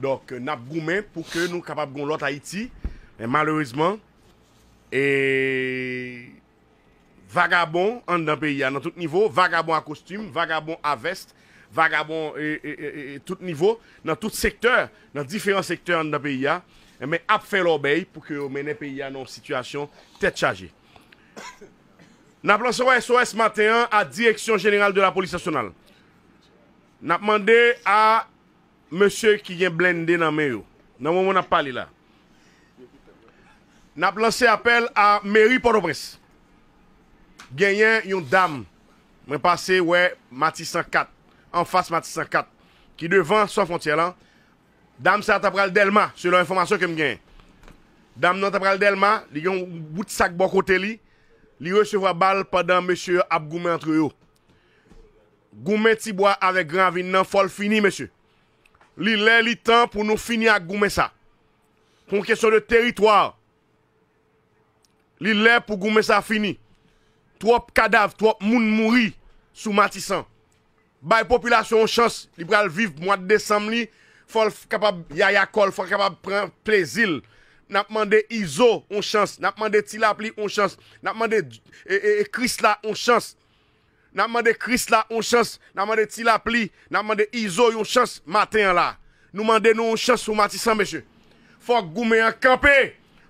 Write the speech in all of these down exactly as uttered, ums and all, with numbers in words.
Donk, n ap goumen pou ke nou kapab gen yon lòt Ayiti. Men malerezman, e vagabon anndan peyi a nan tout nivo, vagabon a kostim, vagabon a vès, vagabon e, e, e, e, e tout nivo, nan tout sektè, nan diferan sektè anndan peyi a, enben, ap fè lòbèy pou ke yo mennen peyi a nan yon sitiyasyon tèt chaje. N ap lanse yon S O S maten an a Direksyon Jeneral de la Polis Nasyonal. N ap mande a mesye ki gen blende nan men yo, nan moman n ap pale la, n ap lanse apèl a meri Pòtoprens. Genyen yon dam, mwen pase wè Matisan kat, anfas Matisan kat, ki devan San Fwontyè lan. Dam sa ta pral Dèlma, selon enfòmasyon ke m genyen. Dam nan ta pral Dèlma, li gen yon bout sak bò kote li, li resevwa bal pandan mesye yo ap goumen antre yo. Goumen Tibwa avèk Gran Ravin nan, fò l fini, mesye. Li lè, li tan pou nou fini ak goumen sa. Pou yon kesyon de teritwa, li lè pou goumen sa fini. Twòp kadav, twòp moun mouri sou Matisan. Bay popilasyon yon chans, li pral viv mwa desanm li, fò l f- kapab yaya kò l, fò l kapab pran plezi l. N ap mande Izo yon chans, n ap mande Ti Lapli yon chans, n ap mande e, e, e Krisla yon chans. N ap mande Krisla yon chans, n ap mande Ti Lapli, n ap mande Izo yon chans maten an la. Nou mande nou yon chans sou Matisan, mesye. Fòk goumen an kanpe.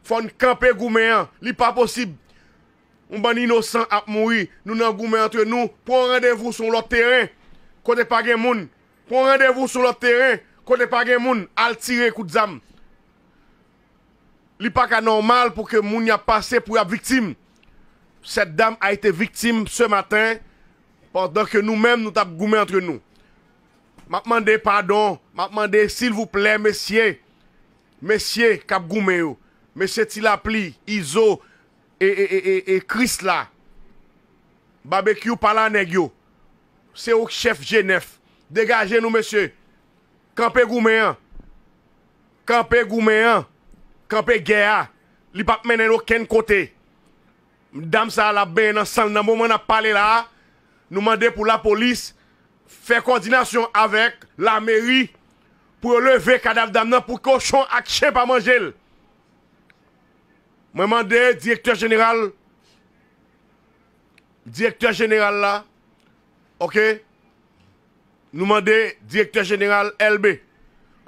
Fò n kanpe goumen an. Li pa posib. Yon bann inosan ap mouri. Nou nan goumen antre nou. Pran randevou sou yon lòt teren kote pa gen moun. Pran randevou sou lòt teren kote pa gen moun. Al tire kout zam. Li pa ka nòmal pou ke moun y ap pase pou y ap viktim. Cette dame a été victime ce matin, pandan ke nou menm nou t ap goumen antre nou. M ap mande padon, m ap mande silvouplè mesye, mesye k ap goumen yo, mesye Ti Lapli, Izo, e, e, e, e, e Krisla, Babekyou, pale a nèg yo. Se ou k chèf G nèf. Degaje nou, mesye. Kanpe goumen an. Kanpe goumen an. Kanpe gè a. Li p ap mennen n okenn kote. Dam sa a, l ap benyen nan san l nan moman n ap pale la a. Nou mande pou lapolis fè kòdinasyon avèk lameri pou yo leve kadav dam nan pou kochon ak chen pa manje l. Mwen mande direktè jeneral, direktè jeneral la, oke? Nou mande direktè jeneral L B,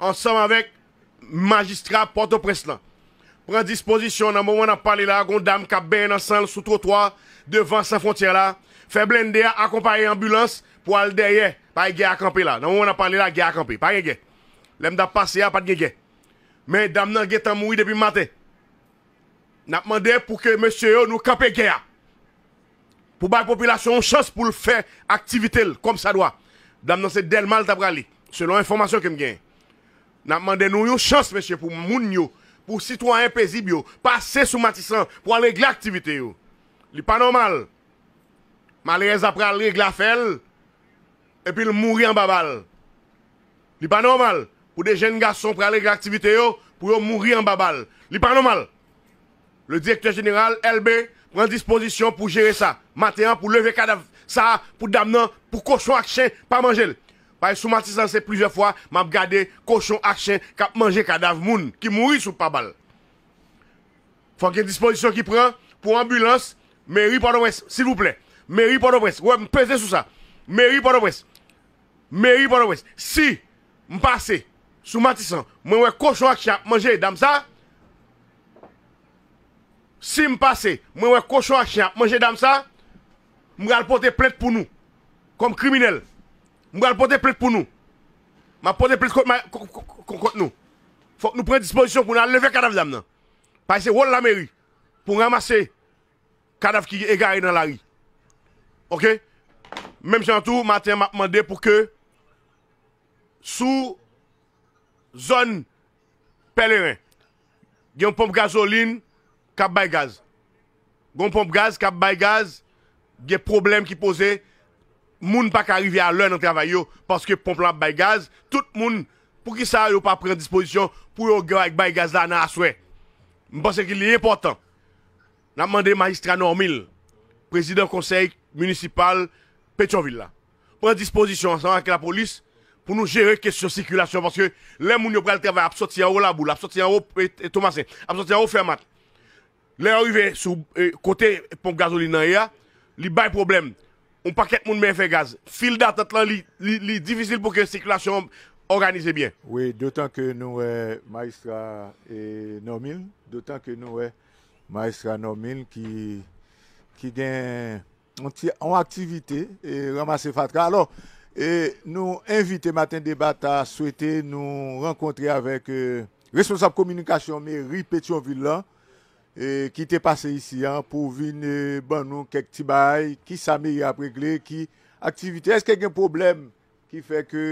ansanm avèk majistra Pòtoprens lan, pran dispozisyon nan moman n ap pale la, gon dam k ap benyen nan san l sou twotwa devan San Fwontyè la, fè blende a akonpaye anbilans pou al dèyè. Pa gen gè a kanpe la. Nan moman n ap pale la, gè a kanpe. Pa gen gè. Lè m t ap pase a, pa t gen gè. Men dam nan gentan mouri depi maten. N ap mande pou ke mesye yo nou kanpe gè a. Pou bay popilasyon yon chans pou l fè aktivite l kòmsadwa. Dam nan se Dèlma l ta prale, selon enfòmasyon ke m genyen. N ap mande nou yon chans, mesye, pou moun yo, pou sitwayen pezib yo, pase sou Matisan pou al regle aktivite yo. Li pa nòmal. Malerèz la pral regle afè l, epi l mouri anba bal. Li pa nòmal pou de jèn gason pral regle aktivite yo, pou yo mouri anba bal. Li pa nòmal. Le direktè jeneral, L B, pran dispozisyon pou jere sa. Maten an, pou leve kadav sa a, pou dam nan, pou kochon ak chen pa manje l. Paske sou Matisan, se plizyè fwa m ap gade kochon ak chen k ap manje kadav moun ki mouri sou pa bal. Fòk gen dispozisyon ki pran pou anbilans, meri Pòtoprens, silvouplè. Meri Pòtoprens, wè, m peze sou sa. Meri Pòtoprens. Meri Pòtoprens. Si m pase sou Matisan, mwen wè kochon ak chen ap manje dam sa, si m pase, mwen wè kochon ak chen ap manje dam sa, m pral pote plent pou nou, kòm kriminèl. M pral pote plent pou nou. M ap pote plent kont ma- ko- ko- ko- kont nou. Fòk nou pran dispozisyon pou n al leve kadav dam nan. Paske se wòl lameri pou ranmase kadav ki egare nan lari. Oke? Menm jan tou, maten an, m ap mande pou ke sou zòn Pèleren, gen yon ponp gazolin k ap bay gaz. Gen yon ponp gaz k ap bay gaz, gen pwoblèm ki poze, moun pa ka rive alè nan travay yo, paske ponp lan ap bay gaz, tout moun, poukisa yo pa pran dispozisyon pou yo ga- bay gaz la nan aswè? M panse ke li enpòtan. N ap mande majistra Normil, prezidan konsèy minisipal Petyonvil la, pran dispozisyon ansanm ak lapolis pou nou jere kesyon sikilasyon, paske lè moun yo pral travay, ap sòti anwo Laboul, ap sòti anwo, e, e, Tomasen, ap sòti anwo Fèmat. Lè yo rive sou, e, kote ponp gazolin nan ye a, li bay pwoblèm. Yon pakèt moun benyen fè gaz. Fil datant lan, li, li, li difisil pou ke sikilasyon òganize byen. Wi, dotan ke nou wè majistra, e, Normil, dotan ke nou wè majistra Normil ki, ki gen yon ti, yon aktivite, e, ranmase fatra. Alò, e, nou envite Maten Deba ta swete nou rankontre avèk, e, responsab kominikasyon meri Petyonvil lan, e, ki te pase isi an pou vin, e, ban nou kèk ti bagay, ki sa meri ap regle, ki aktivite, èske gen pwoblèm ki fè ke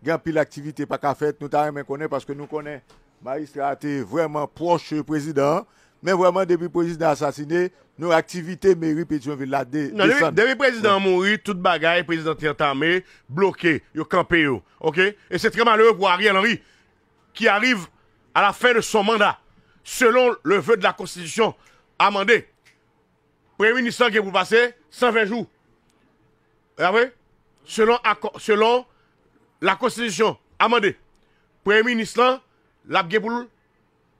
gen anpil aktivite pa ka fèt, nou ta renmen konnen, paske nou konnen majistra a te vrèman pwòch prezidan an, men vrèman depi prezidan asasine, nou aktivite meri Petyonvil la de-, Non, depi, desann. Depi prezidan an mouri, tout bagay, prezidan te antame, bloke, yo kanpe yo, oke? E se trè malere pou Ariel Henry, qui arrive à la fin de son mandat, selon le vœu de la Constitution amendée. Premye minis lan gen pou l pase san ven jou. Apre, selon akò, selon la konstitisyon amande, premye minis lan, l ap gen pou l,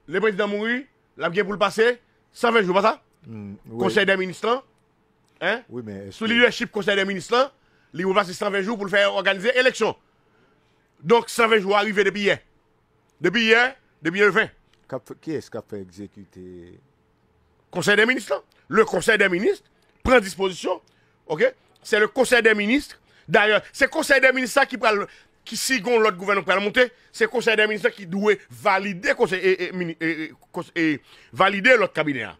le prezidan mouri, l ap gen pou l pase san ven jou, pa sa? Hmm, wi. Konsèy dè minis lan, hein? Wi, men sou lidèchip konsèy dè minis lan, li pou pase san ven jou pou l fè òganize eleksyon. Donk, san ven jou a rive depi yè. Depi yè, depi le ven. K ap fè, kiyès k ap fè egzekite? Konsèy dè minis lan. Le konsèy dè minis pran dispozisyon. Oke? Se le konsèy dè minis. Dayè, se konsèy dè minis la ki pral, ki si gon lòt gouvènman pral monte, se konsèy dè minis la ki dwe valide konsèy, e, e, mini-, e, e, kons-, e, valide lòt kabinè a.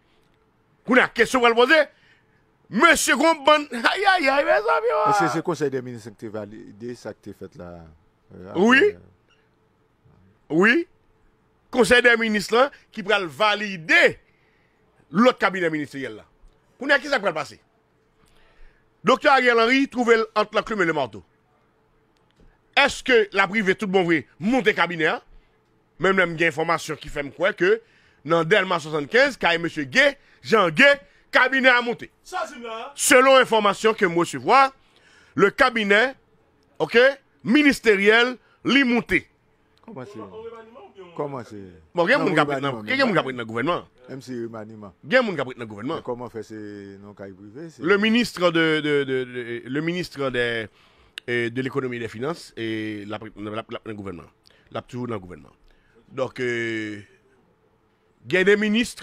Kounye a, kesyon pral poze, mesye gon bann, ayayay, mezanmi, wa. Èske se konsèy dè minis ki te valide sa ki te fèt la, euh, wi. Apre, euh, Wi. Konsèy dè minis lan ki pral valide lòt kabinè ministeryèl la. Kounye a, kisa k pral pase? Doktè Ariel Henry twouve l ant lanklim e le mato. Èske l ap rive tout bon vre monte kabinè a? Menm lè m gen enfòmasyon ki fè m kwè ke nan Dèlma swasannkenz, kay mesye Gay, Jan Gay, kabinè a monte. Sa di m la? Selon enfòmasyon ke m resevwa, le kabinè, oke, ministeryèl, li monte. Kòman se? Kòman se? Bon, gen moun k ap ret nan, gen moun k ap ret nan gouvènman. Menm si remaniman. Gen moun k ap ret nan gouvènman. Men kòman fè se nan kay prive? Se le ministre de, de, de, de, le ministre de, eh, de l'économie et des finances, e l ap, l ap, l ap nan gouvènman. L ap toujou nan gouvènman. Donk, eh, gen de minis,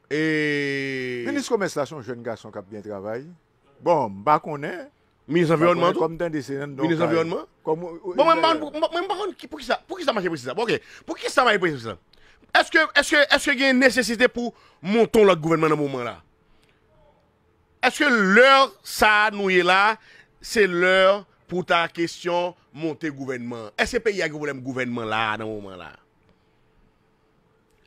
e Minis komès la se yon jèn gason k ap byen travay. Bon, m pa konnen. Minis anviwònman tou? Kòm tande se nan Minis anviwònman? Bon, mwen, mwen, mwen, mwen pa konn ki, poukisa, poukisa mache presi sa. Bon, oke. Poukisa mache presi sa? Èske, èske, èske gen nesesite pou monte yon lòt gouvènman nan moman la? Èske lè sa a nou ye la, se lè pou ta kesyon monte gouvènman? Èske peyi a gen pwoblèm gouvènman la, nan moman la?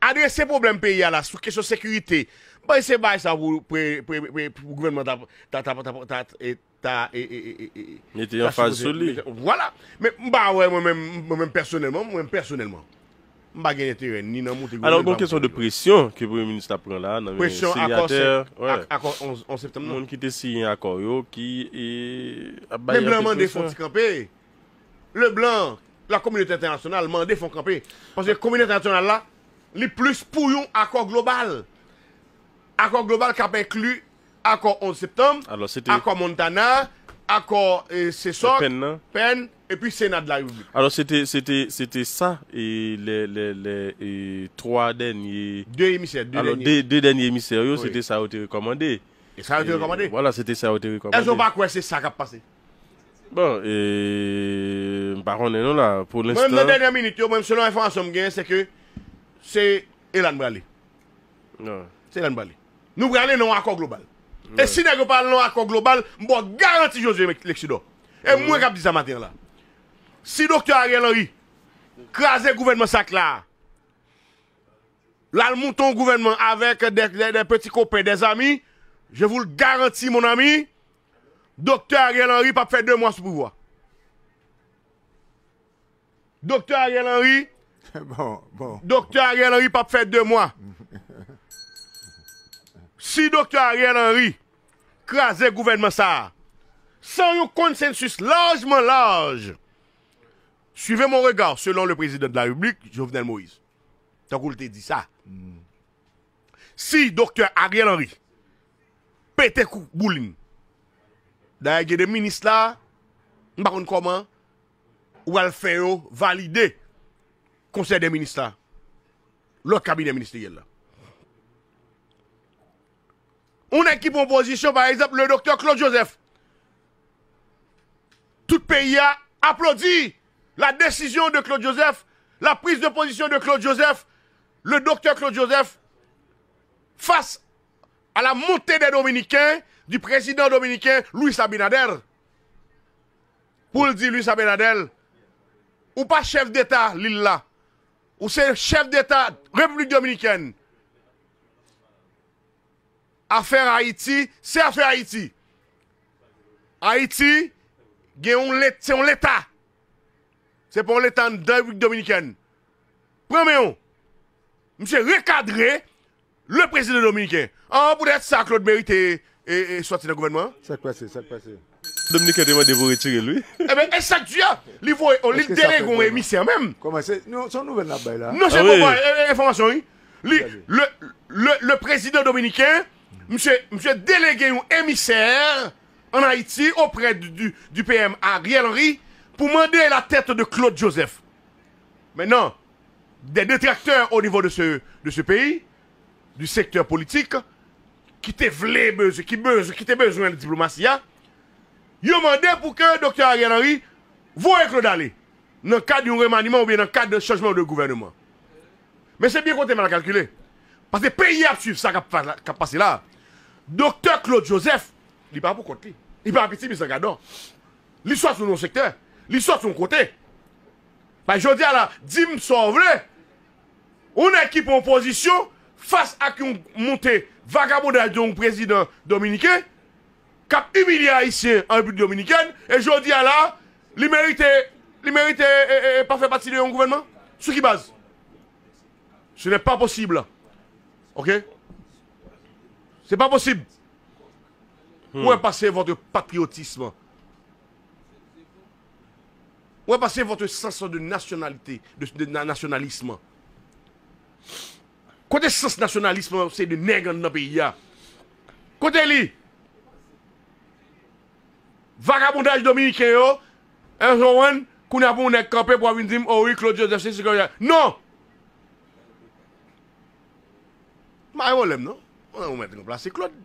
Adrese pwoblèm peyi a la sou kesyon sekirite. Bay se bay sa pou, pou, pou, pou, pou gouvènman ta, ta, ta, ta, ta, e, ta, e, e, e, e, e, Mete ta anfaz sou li. Vwala. Men m pa wè mwen menm, mwen menm pèsonèlman, mwen menm pèsonèlman, m pa gen enterè ni nan monte gouvènman. Alò, gon kesyon de presyon ke premye minis la pran la, nan men senatè, akò onz, onz septanm nan. Moun ki te siyen akò yo, ki, e, ap bay anpil presyon. Men blan mande fò ti kanpe. Leblan, la kominote entènasyonal mande fò kanpe. Paske kominote entènasyonal la, li plis pou yon akò global. Akò global k ap enkli akò onz septanm, akò Montana, akò, e, Sesok, Penn nan, Penn, epi Sena de la Repiblik. Alò, se te, se te, se te sa, e, lè, lè, lè, e, twa dènye, de emisè, de dènye. Alò, de, de dènye emisè yo, se te sa yo te rekòmande. E sa yo te rekòmande. Vwala, se te sa yo te rekòmande. Èske w pa kwè se sa k ap pase? Bon, e, m pa konnen non la, pou lenstan. Mwen, nan dènye minit yo, mwen, selon enfòmasyon m genyen, se ke se Elan prale. Non. Se Elan prale. Nou prale nan yon akò global. E si nèg yo pa al nan yon akò global, m ba w garanti Josué Lexidor. E mwen k ap di sa maten an la. Si doktè Ariel Henry kraze gouvènman sa k la a, l al monte yon gouvènman avèk de, de, de peti kopen, de zami, je vous le garantis, mon ami, doktè Ariel Henry p ap fè de mwa sou pouvwa. Doktè Ariel Henry, bon, bon. Doktè Ariel Henry p ap fè de mwa. Si doktè Ariel Henry kraze gouvènman sa a, Sans yon konsensis lajman laj. Suivez mon regard, selon le président de la République, Jovenel Moïse. Tankou l te di sa. Si Doktè Ariel Henry pete kou boulin, dayè gen de minis la, m pa konn kòman, ou al fè yo valide Konsèy de minis la, lòt kabinè ministeryèl la. Ou nèg ki pran pozisyon, pa egzanp, le Doktè Claude Joseph. Tout peyi a aplodi la décision de Claude Joseph, la prise de position de Claude Joseph, le Doktè Claude Joseph, face à la montée des Dominicains, du président dominicain Luis Abinader. Pou l di Luis Abinader, ou pa chèf deta lil la, ou se chèf deta Repiblik Dominikèn. Afè Ayiti, se afè Ayiti. Ayiti gen yon let, se yon leta. Se pa yon leta anndan Repiblik Dominikèn. Pran men w. Misye rekadre le prezidan dominiken. An, poutèt sa, Claude merite e, e, sòti nan gouvènman an. Sa k pase, sa k pase. Dominiken te mande pou retire l, wi. Ebyen, e sa k di a? Li voye, o, li delege yon emisè menm. Kòman se, se yon nouvèl n ap bay la? Non, se bon, enfòmasyon, wi. Li, le, le, le président dominicain, misye, misye delege yon emisè an Ayiti oprè du, du, du P M Ariel Henry pou mande la tête de Claude Joseph. Maintenant, des détracteurs au niveau de ce, de ce pays, du secteur politique, ki te vle bezwen, ki bezwen, ki te bezwen diplomasi a, yo mande pou ke Doktè Ariel Henry voye Claude ale nan kad yon remaniman oubyen nan kad chanjman de gouvèneman. Men se byen konte m al kalkile. Paske peyi a ap swiv sa k ap pase la. Doktè Claude Joseph, li pa pou kont li. Li pa piti misye gadò. Li sòti nan yon sektè. Li sòti yon kote. Paske jodi a la, di m sa w vle. Ou nèg ki pran pozisyon fas ak yon monte vagabondaj de yon prezidan dominiken k ap imilye Ayisyen an Repiblik Dominikèn, e jodi a la, li merite, li merite e, e, e, pa fè pati de yon gouvènman? Sou ki baz? Ce n'est pas possible. Ok? C'est pas possible. Où est passé votre patriotisme? Où est passé votre sens de nationalité, de, de na- nationalisme? Kote sans nasyonalism se de nèg anndan peyi a? Kote li? Vagabondaj dominiken yo, e konprann, kounye a pou yon nèg kanpe pou ap vin di m, o wi, Claude Joseph, se si, Claude Joseph. Non! M pa gen pwoblèm, non. Mwen, ou mèt ranplase Claude.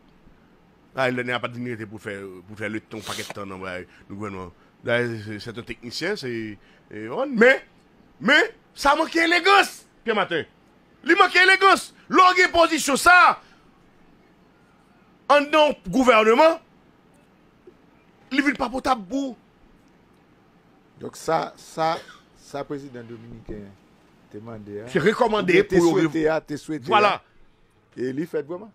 Ay, lè nèg la pa t vin rete pou fè, pou fè letan yon pakèt tan nan, nan gouvènman. Dayè, se, se yon teknisyen, se, e, men, men, sa manke elegans, Pierre Martin. Li manke elegans. Lè w gen pozisyon sa, anndan yon gouvèneman, li vin pa potab pou ou. Donk sa, sa, sa prezidan dominiken te mande a, Se rekòmande oubyen te pou yo rev- swete a, te swete a, Vwala. E li fèt vrèman?